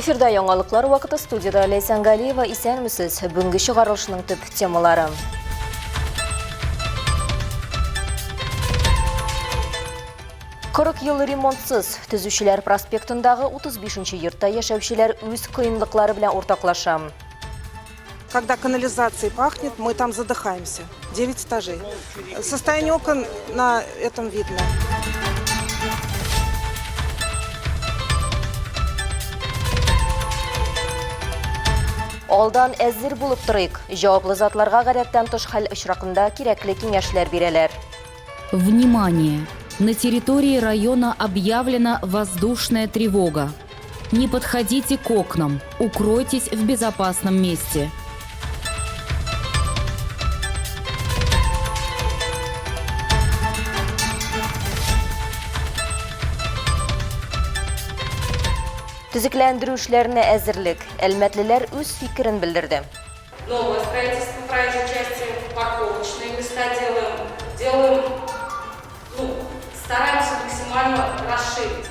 Эфирда яңалыклар вакыты студиядә Ләйсән Галиева. Исәнмесез. Бүгенге чыгарылышның төп темалары. Кырык ел ремонтсыз. Төзүчеләр проспектындагы 35 нче йортта яшәүчеләр үз кыенлыклары белән уртаклаша. Когда канализацией пахнет, мы там задыхаемся. 9 этажей. Состояние окон на этом видно. Алдан әзер булып торыйк. Җаваплы затларга гадәттән тыш хәл очракында кирәкле киңәшләр бирәләр. Внимание! На территории района объявлена воздушная тревога. Не подходите к окнам, укройтесь в безопасном месте. Төзекләндерү эшләренә әзерлек. Әлмәтлеләр үз фикерен белдерде. Новое строительство проезжей части, парковочные места делаем, делаем, ну, стараемся максимально расширить.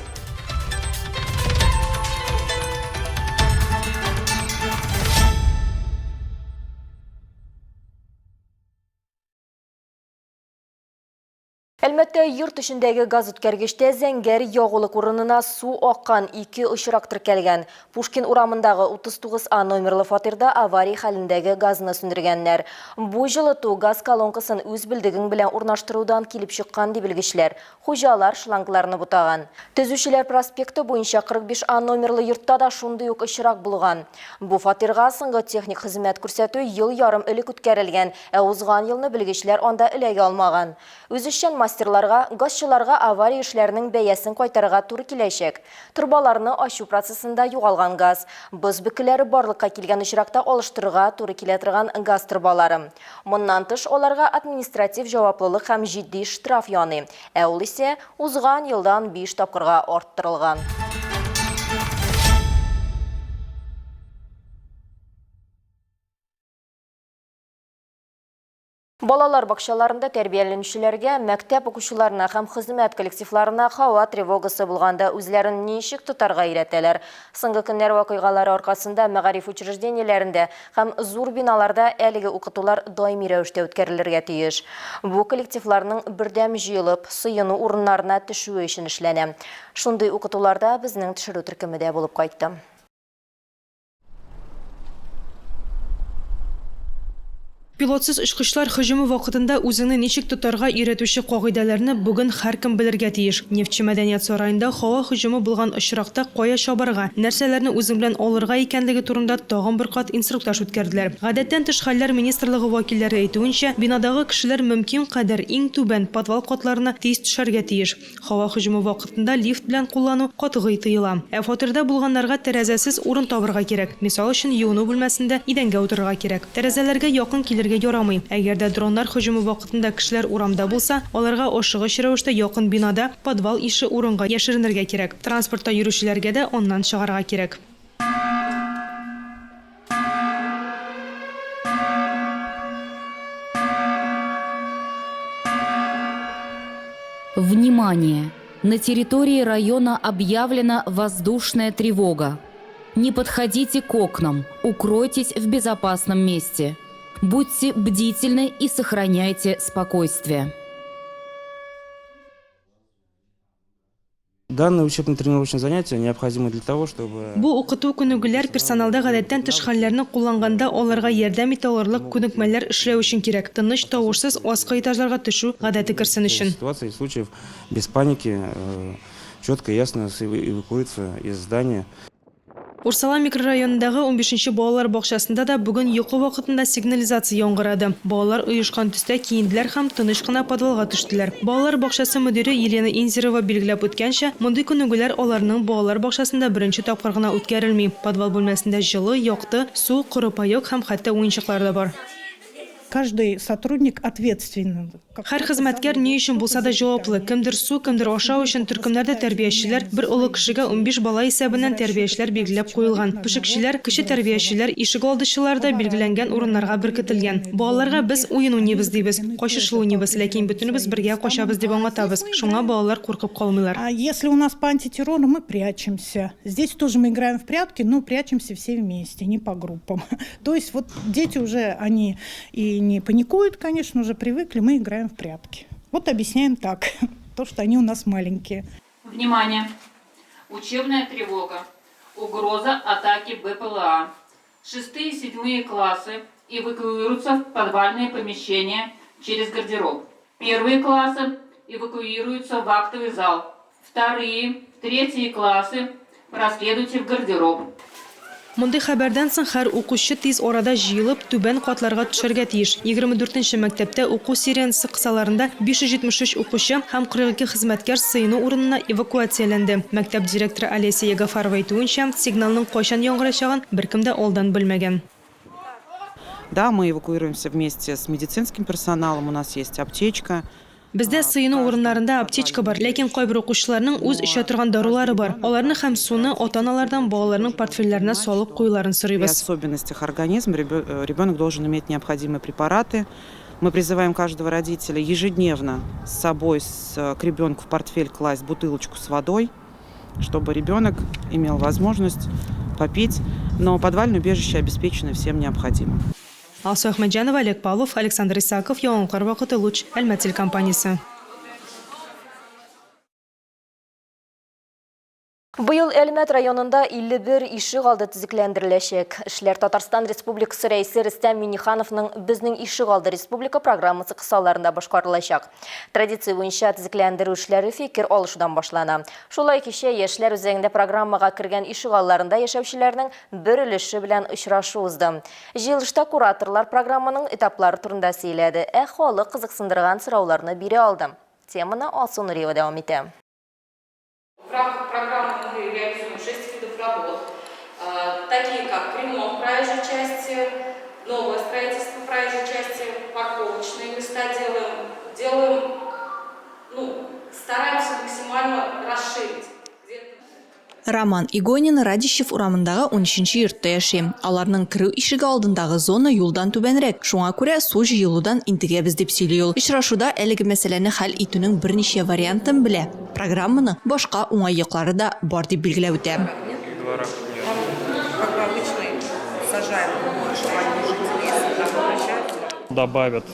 Әлмәттә йорт эчендәге газ үткәргечтә зәңгәр ягулык урынына су аккан ике очрак теркәлгән. Пушкин урамындагы 39 А номерлы фатирда авария хәлендәге газны сүндергәннәр. Бу җылыту газ колонкасын үз белдегең белән урнаштырудан килеп чыккан, ди белгечләр. Хуҗалар шлангларны бутаган. Төзүчеләр проспекты буенча 45 А номерлы йортта да шундый ук очрак булган. Бу фатирга соңгы техник хезмәт күрсәтү ел ярым элек үткәрелгән, Ә узган елны белгечләр анда эләгә алмаган. Үзешчән мастерларга, газчыларга авария эшләренең бәясен кайтарырга туры киләчәк. Торбаларны ачу процессында югалган газ, боз бөкеләре барлыкка килгән очракта алыштырырга туры килә торган газ торбалары. Моннан тыш, аларга административ җаваплылык һәм җитди штраф яный, ә ул исә узган елдан биш тапкырга арттырылган. Балалар бакчаларында тәрбияләнүчеләргә, мәктәп укучыларына һәм хезмәт коллективларына һава тревогасы булганда үзләрен ничек тотарга өйрәтәләр. Соңгы көннәр вакыйгалары аркасында мәгариф учреждениеләрендә һәм зур биналарда әлеге укытулар даими рәвештә үткәрелергә тиеш. Бу коллективларның бердәм җыелып, сыену урыннарына төшүе өчен эшләнә. Шундый укытуларда безнең төшерү төркеме дә булып кайтты. Пилотсыз очкычлар һөҗүме вакытында үзеңне ничек тотарга өйрәтүче кагыйдәләрне бүген һәркем белергә тиеш. Нефтьче мәдәният сараенда һава һөҗүме булган очракта кая чабарга, нәрсәләрне үзең белән алырга икәнлеге турында тагын бер кат инструктаж үткәрделәр. Гадәттән тыш хәлләр министрлыгы вәкилләре әйтүенчә, бинадагы кешеләр мөмкин кадәр иң түбән, подвал катларына тиз төшәргә тиеш. Һава һөҗүме вакытында лифт белән куллану катгый тыела. Ә фатирда булганнарга тәрәзәсез урын табырга кирәк. Мисал өчен, юыну бүлмәсендә идәнгә утырырга кирәк. Тәрәзәләргә якын килергә ярамый. Әгәр дә дроннар һөҗүме вакытында кешеләр урамда булса, аларга ашыгыч рәвештә якын бинада, подвал ише урынга яшеренергә кирәк. Транспортта йөрүчеләргә дә аннан чыгарга кирәк. Внимание! На территории района объявлена воздушная тревога. Не подходите к окнам, укройтесь в безопасном месте. Будьте бдительны и сохраняйте спокойствие. Данное учебно-тренировочное занятие необходимо для того, чтобы... Бу укыту күнегүләр персоналда гадәттән тыш хәлләрне кулланганда аларга ярдәм итә алырлык күнекмәләр эшләү өчен кирәк, тыныч, тавышсыз аскы этажларга төшү гадәте керсен өчен. Ситуаций и случаев без паники, четко и ясно эвакуироваться из здания. Урсала микрорайонындагы унбишенче балалар бакчасында да бүген йокы вакытында сигнализация яңгырады. Балалар оешкан төстә киенделәр һәм тыныч кына подвалга төштеләр. Балалар бакчасы мөдире Елена Инзерова билгеләп үткәнчә, мондый күнегүләр аларның балалар бакчасында беренче тапкыр гына үткәрелми. Подвал бүлмәсендә җылы, якты, су, коры паек һәм хәтта уенчыклар да бар. Каждый сотрудник ответственен. Һәр хезмәткәр ни өчен булса да җаваплы. Кемдер су, кемдер ашау өчен, төркемнәрдә тәрбиячеләр, бер олы кешегә 15 бала исәбеннән тәрбиячеләр билгеләп куелган. Пешекчеләр, кече тәрбиячеләр, ишегалдычылар да билгеләнгән урыннарга беркетелгән. Балаларга без уен уйныйбыз дибез, качышлы уйныйбыз, ләкин бөтенебез бергә качабыз дип аңлатабыз. Шуңа балалар куркып калмыйлар. А если у нас по антитеррору, мы прячемся. Здесь тоже мы играем в прятки, но прячемся все вместе, не по группам. То есть вот дети уже, они и не паникуют, конечно, уже привыкли, мы играем в прятки. Вот объясняем так, то, что они у нас маленькие. Внимание! Учебная тревога. Угроза атаки БПЛА. Шестые и седьмые классы эвакуируются в подвальные помещения через гардероб. Первые классы эвакуируются в актовый зал. Вторые, третьи классы проследуйте в гардероб. Мондый хәбәрдән соң һәр укучы тиз арада җыелып, түбән катларга төшәргә тиеш. 24 нче мәктәптә уку сиренасы кысаларында 573 укучы һәм 42 хезмәткәр сыену урынына эвакуацияләнде. Мәктәп директоры Олеся Ягафарова әйтүенчә, сигналның кайчан яңгырачагын беркем дә алдан белмәгән. Да, мы эвакуируемся вместе с медицинским персоналом, у нас есть аптечка. Бездә сыену урыннарында аптечка бар, ләкин кайбер укучыларның үз эчә торган дарулары бар. Аларны һәм суны ата-аналардан балаларның портфельләренә салып куюларын При сорыйбыз. особенностях организма ребенок должен иметь необходимые препараты. Мы призываем каждого родителя ежедневно с собой к ребенку в портфель класть бутылочку с водой, чтобы ребенок имел возможность попить. Но подвальное убежище обеспечено всем необходимым. Алсу Әхмәтҗанова, Олег Павлов, Александр Исаков, Яңалыклар вакыты, Луч, Әлмәт телекомпаниясе. Быел Әлмәт районында 51 ишегалды төзекләндереләчәк. Эшләр Татарстан Республикасы Рәисе Рөстәм Миңнехановның Безнең ишегалды республика программасы кысаларында башкарылачак. Традиция буенча төзекләндерү эшләре фикер алышудан башлана. Шулай кичә Яшьләр үзәгендә программага кергән ишегалларында яшәүчеләрнең бер өлеше белән очрашу узды. Җыелышта кураторлар программаның этаплары турында сөйләде, ә халык кызыксындырган сорауларны бирә алды. Теманы Алсу Нуриева дәвам итә. В рамках программы мы реализуем 6 видов работ, такие как ремонт проезжей части, новое строительство проезжей части, парковочные места делаем, стараемся максимально расширить. Роман Игонин Радищев урамындагы 13 йортта яши. Аларның керү ишеге алдындагы зона юлдан түбәнрәк. Шуңа күрә су җыелудан интегәбез дип сөйли ул. Очрашуда әлеге мәсьәләне хәл итүнең берничә вариантын белә. Программаның башка уңай яклары да бар дип билгеләп үтә. Добавят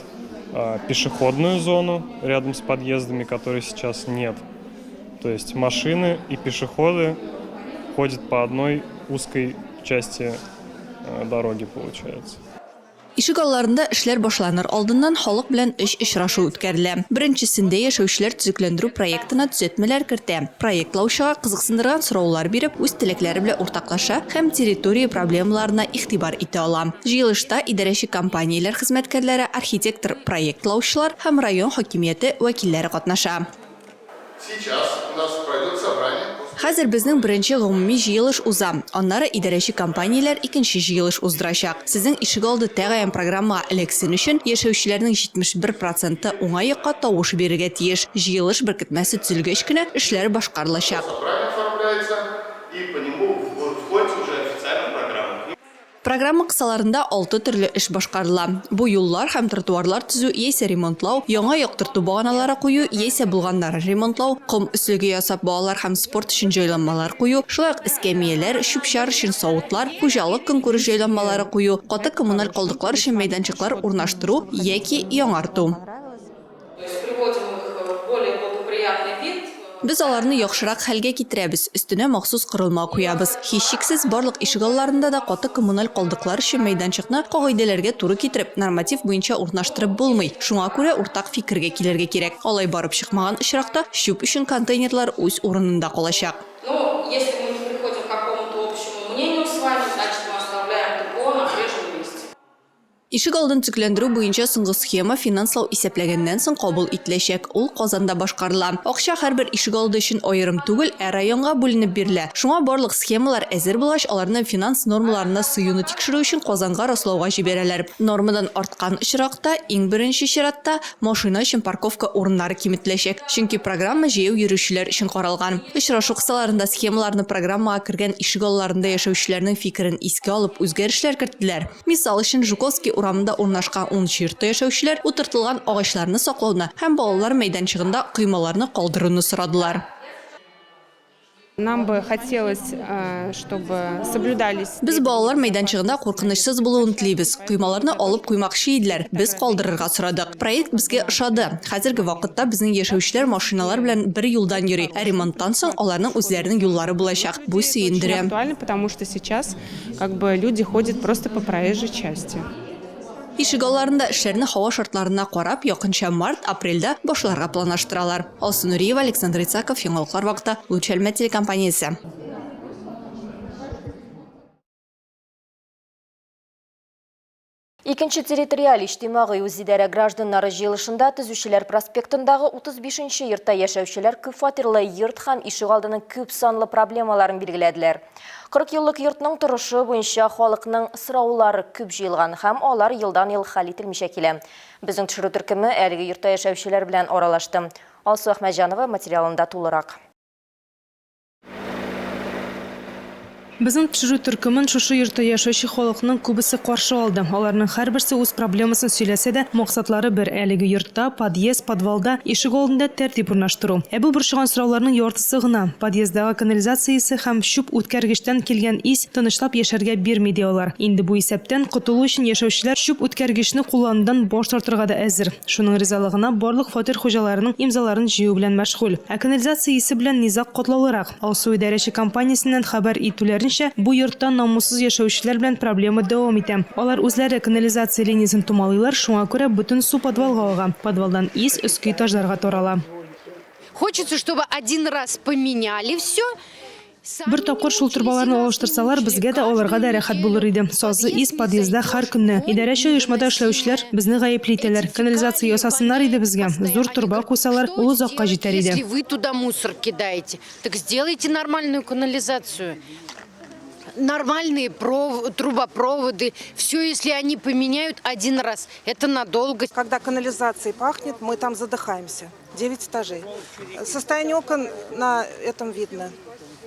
пешеходную зону рядом с подъездами, которой сейчас нет. То есть машины и пешеходы ходят по одной узкой части дороги, получается. Ишек алларында эшләр башланыр алдыннан халык белән өч очрашу үткәрелә. Беренчесендә яшәүчеләр төзекләндерү проектына төзәтмәләр кертә. Проектлаучыга кызыксындырган сораулар биреп, үз теләкләре белән уртаклаша һәм территория проблемаларына игътибар итә ала. Җыелышта идарәче компанияләр хезмәткәрләре, архитектор, проектлаучылар һәм район хакимияте вәкилләре катнаша. Сейчас у нас пройдет собрание. Хәзер безнең беренче гомуми җыелыш уза. Аннары идарәче компанияләр икенче җыелыш уздырачак. Сезнең ишегалды тәгаен программага эләксен өчен яшәүчеләрнең 71 проценты уңай якка тавыш бирергә тиеш. Җыелыш беркетмәсе төзелгәч кенә эшләр башкарылачак. Собрание оформляется, и по нему вы входите уже официально в программу. Программа кысаларында 6 төрле эш башкарыла. Бу юллар һәм тротуарлар төзү яисә ремонтлау, яңа яктырту баганалары кую яисә булганнарын ремонтлау, ком өслеге ясап балалар һәм спорт өчен җайланмалар кую, шулай ук эскәмияләр, чүп-чар өчен савытлар, хуҗалык көнкүреш җайланмалары кую, каты коммуналь калдыклар өчен мәйданчыклар урнаштыру яки яңарту. То есть приводим их в более благоприятный вид. Без аларны яхшырак хәлгә китерәбез, өстенә махсус корылма куябыз. Һичшиксез, барлык ишегалларында да каты коммуналь калдыклар өчен мәйданчыкны кагыйдәләргә туры китереп, норматив буенча урнаштырып булмый. Шуңа күрә уртак фикергә килергә кирәк. Алай барып чыкмаган очракта чүп өчен контейнерлар үз урынында калачак. Но если мы не приходим к какому-то общему мнению с вами, значит, мы оставляем ТКО на прежнем месте. Ишек алдын төзекләндерү буенча соңгы схема финанслау исәпләгәннән соң кабул ителәчәк, ул Казанда башкарыла. Акча һәрбер ишегалды өчен аерым түгел, ә районга бүленеп бирелә. Шуңа барлык схемалар әзер булгач, аларны финанс нормаларына сыюны тикшерү өчен Казанга раслауга җибәрәләр. Нормадан арткан очракта, иң беренче чиратта, машина өчен парковка урыннары киметеләчәк, чөнки программа җәяү йөрүчеләр өчен каралган. Очрашу кысаларында схемаларны программага кергән ишегалларында яшәүчеләрнең фикерен искә алып, үзгәрешләр керттеләр. Мисал өчен, Жуковский урамында урнашкан унынчы йортта яшәүчеләр утыртылган агачларны саклауны һәм балалар мәйданчыгында коймаларны калдыруны сорадылар. Нам бы хотелось, чтобы соблюдались. Без балалар мәйданчыгында куркынычсыз булуын телибез. Коймаларны алып куймакчы иделәр, без калдырырга сорадык. Проект безгә ошады. Хәзерге вакытта безнең яшәүчеләр машиналар белән бер юлдан йөри, ә ремонттан соң аларның үзләренең юллары булачак. Бу сөендерә. Актуально, потому что сейчас Как бы люди ходят просто по проезжей части. Ишегалларында эшләрне һава шартларына карап, якынча март-апрельдә башларга планлаштыралар. Алсу Нуриева, Александр Ицаков, Яңалыклар вакыты, Луч Әлмәт телекомпаниясе. Икенче территориаль иҗтимагый үзидарә гражданнары җыелышында Төзүчеләр проспектындагы 35 нче йортта яшәүчеләр күпфатирлы йорт һәм ишегалдының күп санлы проблемаларын билгеләделәр. 40 еллык йортның торышы буенча халыкның сораулары күп җыелган һәм алар елдан-ел хәл ителмичә килә. Безнең төшерү төркеме әлеге йортта яшәүчеләр белән аралашты. Алсу Әхмәтҗанова материалында тулырак. Безнең төшерү төркемен шушы йортта яшәүче халыкның күбесе каршы алды. Аларның һәрберсе үз проблемасын сөйләсә дә, максатлары бер, әлеге йортта, подъезд, подвалда, ишек алдында тәртип урнаштыру. Ә бу борчыган сорауларның яртысы гына. Подъезддагы канализация исе һәм чүп үткәргечтән килгән ис тынычлап яшәргә бирми, ди алар. Инде бу исәптән котылу өчен яшәүчеләр чүп үткәргечне кулланудан баш тартырга да әзер. Шуның ризалыгына барлык фатир хуҗаларының имзаларын җыю белән мәшгуль. Ә канализация исе белән низаг катлаулырак. Алсу идарәче компаниясеннән хәбәр итүләренчә, бу йортта намуссыз яшәүчеләр белән проблема дәвам итә. Алар үзләре канализация линиясен томалыйлар, шуңа күрә бөтен су подвалга ага. Подвалдан ис өске этажларга тарала. Хочется, чтобы один раз поменяли все. Бер тапкыр шул торбаларны алыштырсалар, безгә дә, аларга да рәхәт булыр иде. Сазы ис подъездда һәр көнне. Идарәче оешмада эшләүчеләр безне гаепле итәләр. Канализация ясасыннар иде безгә. Зур торба куйсалар, ул озакка җитәр иде. Если вы туда мусор кидаете, так сделайте нормальную канализацию. Нормальные трубопроводы. Все, если они поменяют один раз, это надолго. Когда канализацией пахнет, мы там задыхаемся. 9 этажей. Состояние окон на этом видно.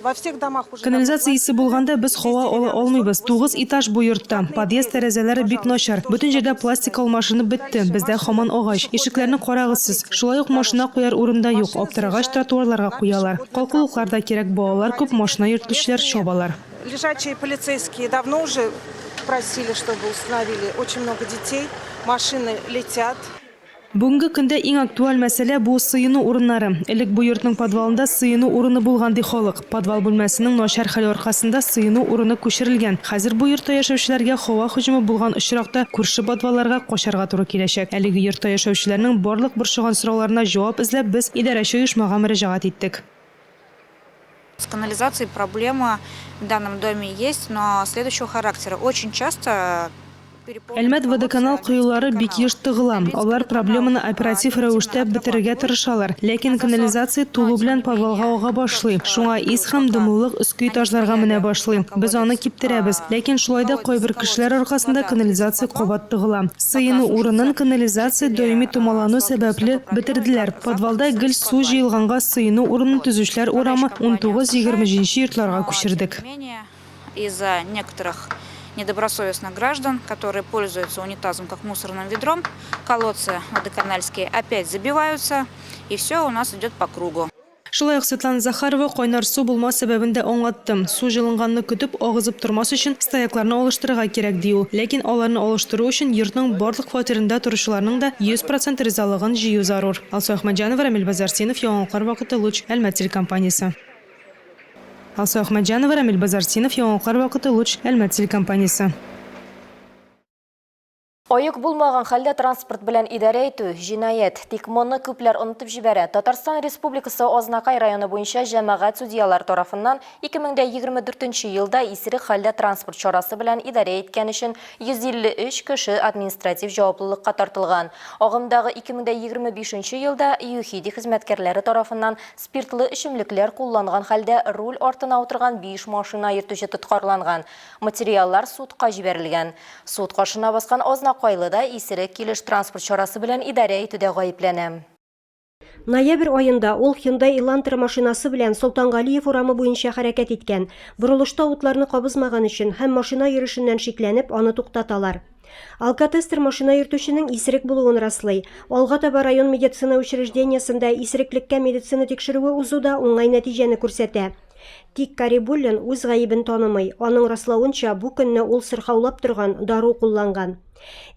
Во всех домах уже... Канализация исе булганда без һава ала алмыйбыз. Тугыз этаж бу йортта. Подъезд тәрәзәләре бик начар. Бөтен җирдә пластик алмашынып бетте. Бездә һаман агач. Ишекләрне карагыз сез. Шулай ук машина куяр урын да юк. Аптырагач тротуарларга куялар. Калкулыклар да кирәк, балалар күп, машина йөртүчеләр чабалар. Лежачие полицейские давно уже просили, чтобы установили. Очень много детей, машины летят. Бүгенге көндә иң актуаль мәсьәлә бу сыену урыннары. Элек бу йортның подвалында сыену урыны булган, ди халык. Подвал бүлмәсенең начар хәле аркасында сыену урыны күчерелгән. Хәзер бу йортта яшәүчеләргә һава һөҗүме булган очракта күрше подвалларга качарга туры киләчәк. Әлеге йортта яшәүчеләрнең барлык борчыган сорауларына җавап эзләп без идарәче оешмага мөрәҗәгать иттек. С канализацией проблема в данном доме есть, но следующего характера. Очень часто Әлмәт водоканал коелары бик еш тыгыла. Алар проблеманы оператив рәвештә бетерергә тырышалар. Ләкин канализация тулу белән подвалга ага башлый. Шуңа ис һәм дымлылык өске этажларга менә башлый. Без аны киптерәбез. Ләкин шулай да кайбер кешеләр аркасында канализация кабат тыгыла. Сыену урынын канализация даими томалану сәбәпле бетерделәр. Подвалда гел су җыелганга сыену урынын Төзүчеләр урамы 19-20 нче йортларга күчердек. Из-за некоторых недобросовестных граждан, которые пользуются унитазом как мусорным ведром, колодцы водоканальские опять забиваются, и все у нас идет по кругу. Шулай ук Светлана Захарова кайнар су булмау сәбәбен дә аңлатты. Су җылынганны көтеп, агызып тормас өчен, стоякларны алыштырырга кирәк, ди ул. Ләкин аларны алыштыру өчен йортның барлык фатирында торучыларның да 100 процент ризалыгын җыю зарур. Алсу Әхмәтҗанова, Рамил Базартдинов, Яңалыклар вакыты, Луч, Әлмәт телекомпаниясе. Алсу Әхмәтҗанова, Рамил Базартдинов, Яңалыклар вакыты, Луч, Әлмәт телекомпаниясе. Аек булмаган хәлдә транспорт белән идарә итү, җинаять. Тик моны күпләр онытып җибәрә. Татарстан Республикасы Азнакай районы буенча җәмәгать судьялары тарафыннан 2024 нче елда исерек хәлдә транспорт чарасы белән идарә иткән өчен 153 кеше административ җаваплылыкка тартылган. Агымдагы 2025 нче елда ЮХИДИ хезмәткәрләре тарафыннан спиртлы эчемлекләр кулланган хәлдә руль артына утырган биш машина йөртүче тоткарланган. Материаллар судка җибәрелгән. Суд каршына баскан Азнакайлы да исерек килеш транспорт чарасы белән идарә итүдә гаепләнә. Ноябрь аенда ул Hyundai Elantra машинасы белән Солтангалиев урамы буенча хәрәкәт иткән. Борылышта утларны кабызмаган өчен һәм машина йөрешеннән шикләнеп, аны туктаталар. Алкотестер машина йөртүченең исерек булуын раслый. Алга таба район медицина учреждениесендә исереклеккә медицина тикшерүе узу да уңай нәтиҗәне күрсәтә. Тик Карибуллин үз гаебен танымый, аның раславынча, бу көнне ул сырхаулап торган, дару кулланган.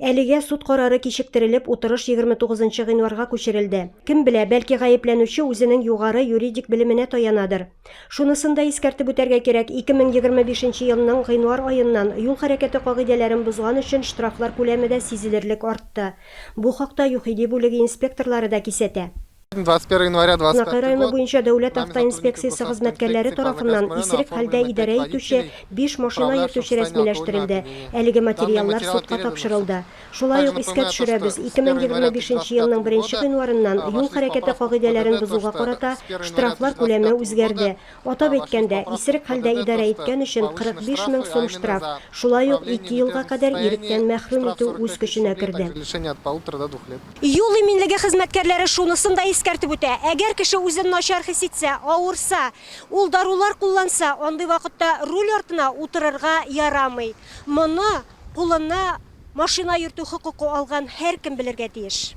Әлегә суд карары кичектерелеп, утырыш 29 нчы гыйнварга күчерелде. Кем белә, бәлки гаепләнүче үзенең югары юридик белеменә таянадыр. Шунысын да искәртеп үтәргә кирәк, 2025 нче елның гыйнвар аеннан юл хәрәкәте кагыйдәләрен бозган өчен штрафлар күләме дә сизелерлек артты. Бу хакта ЮХИДИ бүлеге инспекторлары да кисәтә. 21 января Азнакай 25 районы год буенча Дәүләт нами сотрудники автоинспекциясе хезмәткәрләре госавтоинспекции по тарафыннан Азнакайскому району исерек хәлдә оформлено 5 идарә итүче водителей, биш машина управлявших в йөртүче состоянии алкогольного рәсмиләштерелде. опьянения. Әлеге Данные материаллар материалы судка переданы в суд. тапшырылды. Шулай Также ук искә напоминаю то, что төшерәбез, с 1 января 2025 елның 2025 беренче года гыйнварыннан юл вошлись хәрәкәте поправку в кагыйдәләрен ПДД, то, бозуга что карата с 1 января штрафлар күләме 2025 үзгәрде. года Атап вошли в әйткәндә, поправку в исерек хәлдә ПДД, то, идарә что иткән өчен повышены 45 мең штрафы, сум а именно штраф, за шулай ук управление ике в елга нетрезвом кадәр состоянии иректән мәхрүм штраф итү үз 45 тысяч көченә рублей, керде. также лишение от полутора до двух лет. Юл иминлеге хезмәткәрләре шунысын да искәртеп үтә, әгәр кеше үзен начар хис итсә, авырса, ул дарулар кулланса, андый вакытта руль артына утырырга ярамый. Моны кулына машина йөртү хокукы алган һәркем белергә тиеш.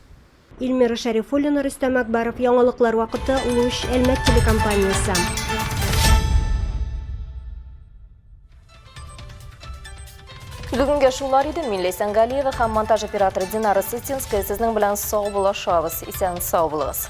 Эльмира Шәрифуллина, Рөстәм Әкбәров, Яңалыклар вакыты, Луч, Әлмәт телекомпаниясе. Бүгенгә шулар иде. Мин Ләйсән Галиева һәм монтаж операторы Динара Сытинская сезнең белән саубуллашабыз. Исән сау булыгыз.